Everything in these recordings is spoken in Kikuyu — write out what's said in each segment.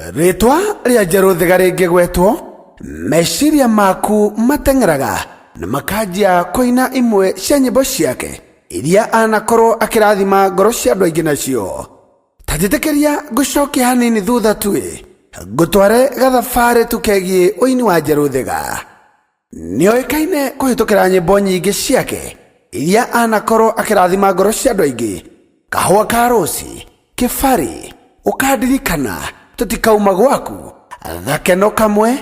Rĩtwa rĩa Njerũ Thiga rĩngĩgwetwo, meciria maku mateng'eraga na makanjia kũina imwe cia nyĩmbo ciake iria anakorwo akĩrathima ngoro cia andũ aingĩ nacio. Ta njĩtĩkĩria ngũcokie hanini thutha tuĩ, ngũtware gathabarĩ tu kegiĩ ũini wa Njerũ Thiga. Nĩoĩkaine kũhĩtũkĩra nyĩmbo nyingĩ ciake iria anakorwo akĩrathima ngoro cia andũ aingĩ, Kahũa ka Rũci, Kĩbarĩ, Ũkandirikana, Tũtikauma Gwaku, Gakeno Kamwe,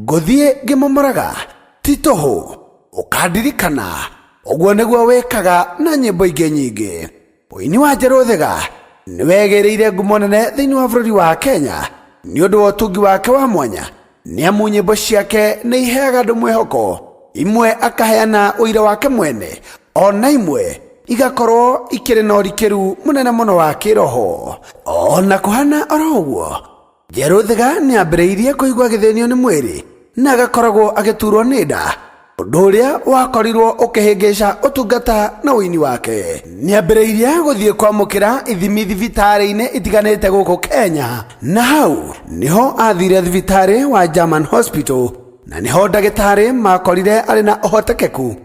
Ngũthiĩ Ngĩmomoraga, Ti Tũhũ, Ũkandirikana, Ũguo Nĩguo Wĩkaga na nyĩmbo ingĩ nyingĩ. Ũini wa Njerũ Thiga nĩwegĩrĩire ngumo nene thĩinĩ wa bũrũri wa Kenya nĩ ũndũ wa ũtungi wake wa mwanya nĩ amu nyĩmbo ciake nĩ iheaga andũ mwĩhoko, imwe akaheana ũira wake mwene ona imwe igakorwo ikĩrĩ na ũrikĩru mũnene mũno wa kĩroho. Ona kũhana oro ũguo, Njerũ Thiga nĩ ambĩrĩirie kũigua agĩthĩnio nĩ mwĩrĩ na agakoragwo agĩturwo nĩ nda, ũndũ ũrĩa wakorirwo ũkĩhĩngĩca ũtungata na ũini wake. Nĩ ambĩrĩirie gũthiĩ kwamũkĩra ithimi thibitarĩ-inĩ itiganĩte gũkũ Kenya, na hau nĩho athire thibitarĩ wa German Hospital na nĩho ndagĩtarĩ makorire arĩ na ũhotekeku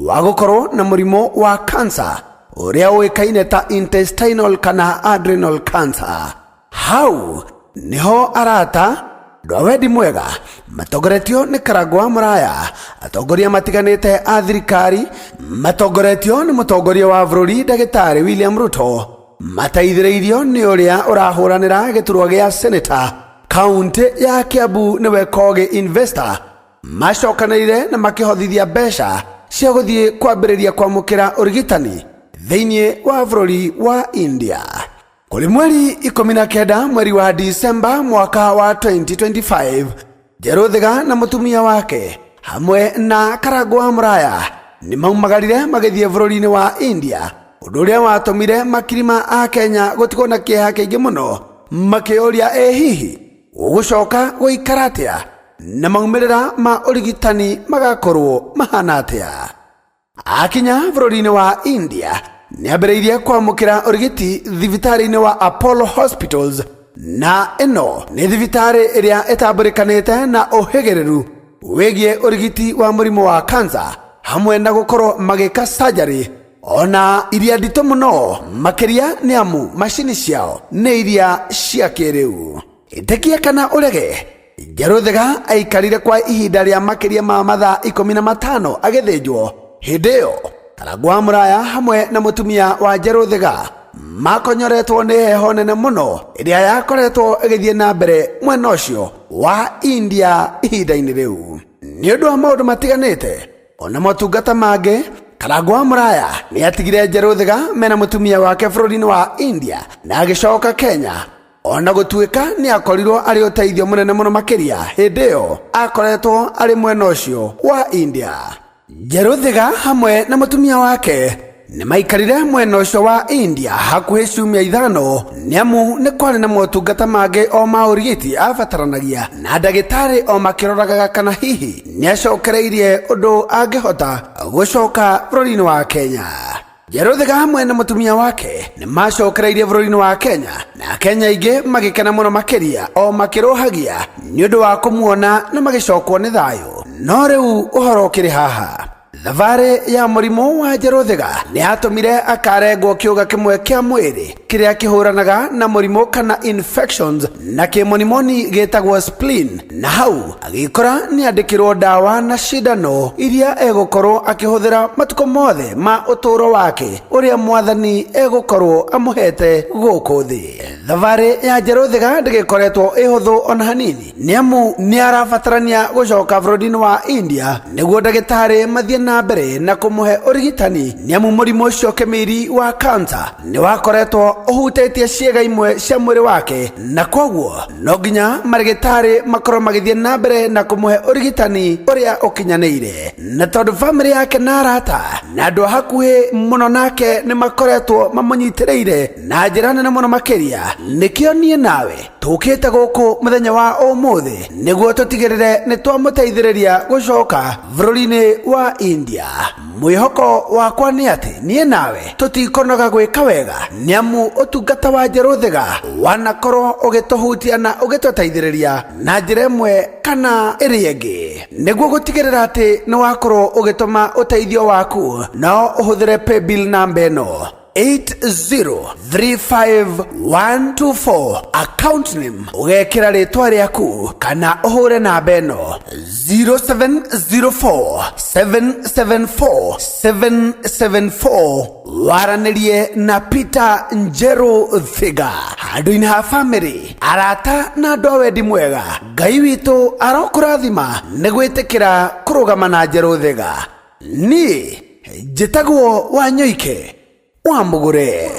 wa gũkorwo na mũrimũ wa cancer ũrĩa ũĩkaine ta intestinal kana adrenal cancer. Hau niho arata andũ a wendi mwega matongoretio nĩ Karangũ wa Mũraya, atongoria matiganĩte a thirikari matongoretio nĩ mũtongoria wa bũrũri ndagĩtarĩ William Ruto, mateithĩrĩirio nĩ ũrĩa ũrahũranĩra gĩturwa gĩa seneta kaũntĩ ya Kiambu nĩwe Kogi Investor, macokanĩrĩire na makĩhothithia mbeca cia gũthiĩ kwambĩrĩria kwamũkĩra ũrigitani thĩinĩ wa bũrũri wa India. Kũrĩ mweri 19 mweri wa Disemba mwaka wa 2025, Njerũ Thiga na mũtumia wake hamwe na Karangũ wa Mũraya nĩ maumagarire magĩthiĩ bũrũri-inĩ wa India, ũndũ ũrĩa watũmire makiri ma Akenya gũtigwo na kĩeha kĩingĩ mũno makĩũria ĩ hihi gũgũcoka gũikara atĩa na maumĩrĩra ma ũrigitani magakorwo mahana atĩa. Akinya bũrũri-inĩ wa India nĩambĩrĩirie kwamũkĩra ũrigiti thibitarĩ-inĩ wa Apollo Hospitals, na ĩno nĩ thibitarĩ ĩrĩa ĩtambũrĩkanĩte na ũhĩgĩrĩru wĩgiĩ ũrigiti wa mũrimũ wa kansa hamwe na gũkorwo magĩka surgery ona iria nditũ mũno makĩria nĩ amu macini ciao nĩ iria cia kĩrĩu. Ĩtĩkia kana ũrege, Njerũ Thiga aikarire kwa ihinda rĩa makĩria ma mathaa 15 agĩthĩnjwo. Hĩndĩ ĩyo, Karangũ wa Mũraya hamwe na mũtumia wa Njerũ Thiga makonyoretwo nĩ heho nene mũno ĩrĩa yakoretwo ĩgĩthiĩ na mbere mwena ũcio wa India ihinda-inĩ rĩu. Nĩ ũndũ wa maũndũ matiganĩte ona motungata mangĩ, Karangũ wa Mũraya nĩ atigire Njerũ Thiga mena mũtumia wake bũrũri-inĩ wa India na agĩcoka Kenya. Ona gũtuĩka nĩ akorirwo arĩ ũteithio mũnene mũno makĩria hĩndĩ ĩyo akoretwo arĩ mwena ũcio wa India. Njerũ Thiga hamwe na mũtumia wake nĩ maikarire mwena ũcio wa India hakuhĩ ciumia 5 nĩ amu nĩ kwarĩ na motungata mangĩ o ma ũrigiti abataranagia na ndagĩtarĩ o makĩroragaga kana hihi nĩ acokereirie ũndũ angĩhota gũcoka bũrũri-inĩ wa Kenya. Njerũ Thiga hamwe na mũtumia wake nĩ macokereirie bũrũri-inĩ wa Kenya na Akenya aingĩ magĩkena mũno makĩria o makĩrũhagia nĩ ũndũ wa kũmuona na magĩcokwo nĩ thayũ. No rĩu ũhoro ũkĩrĩ haha, thabarĩ ya mũrimũ wa Njerũ Thiga nĩ yatũmire akarengwo kĩũga kĩmwe kĩa mwĩrĩ kĩrĩa kĩhũranaga na mũrimũ kana infections na kĩmonimoni gĩtagwo spleen, na hau agĩkora nĩ andĩkĩrwo ndawa na cindano iria egũkorwo akĩhũthĩra matukũ mothe ma ũtũũro wake ũrĩa mwathani egũkorwo amũhete gũkũ thĩ. Thabarĩ ya Njerũ Thiga ndĩgĩkoretwo ĩhũthũ ona hanini nĩ amu nĩ arabatarania gũcoka bũrũri-inĩ wa India nĩguo ndagĩtarĩ mathiĩ na mbere na kũmũhe ũrigitani nĩ amu mũrimũ ũcio kĩmiri wa cancer nĩ wakoretwo ũhutĩtie ciĩga imwe cia mwĩrĩ wake na koguo no nginya marĩgĩtarĩ makorwo magĩthiĩ na mbere na kũmũhe ũrigitani ũrĩa ũkinyanĩire. Na tondũ bamĩrĩ yake na arata na andũ a hakuhĩ mũno nake nĩ makoretwo mamũnyitĩrĩire na njĩra nene mũno makĩria, nĩkĩo niĩ nawe tũkĩte gũkũ mũthenya wa ũmũthĩ nĩguo tũtigĩrĩre nĩ twamũteithĩrĩria gũcoka bũrũri-inĩ wa India. Mwĩhoko wakwa nĩ atĩ niĩ nawe tũtikonoga gwĩka wega, nĩamu ũtungata wa Njerũ Thiga wanakorwo ũgĩtũhutia na ũgĩtũteithĩrĩria na njĩra ĩmwe kana ĩrĩa ĩngĩ. Nĩguo gũtigĩrĩra atĩ nĩ wakorwo ũgĩtũma ũteithio waku, no ũhũthĩre paybill namba ĩno 8035124, account name ũgekĩra rĩtwa rĩaku, kana ũhũre namba ĩno 0704 774 774, waranĩrie na Peter Njeru Thiga handũ-inĩ ha bamĩrĩ, arata na andũ a wendi mwega. Ngai witũ arokũrathima nĩ gwĩtĩkĩra kũrũgama na Njeru Thiga. Niĩ njĩtagwo Wanyoike wa Mũgũre.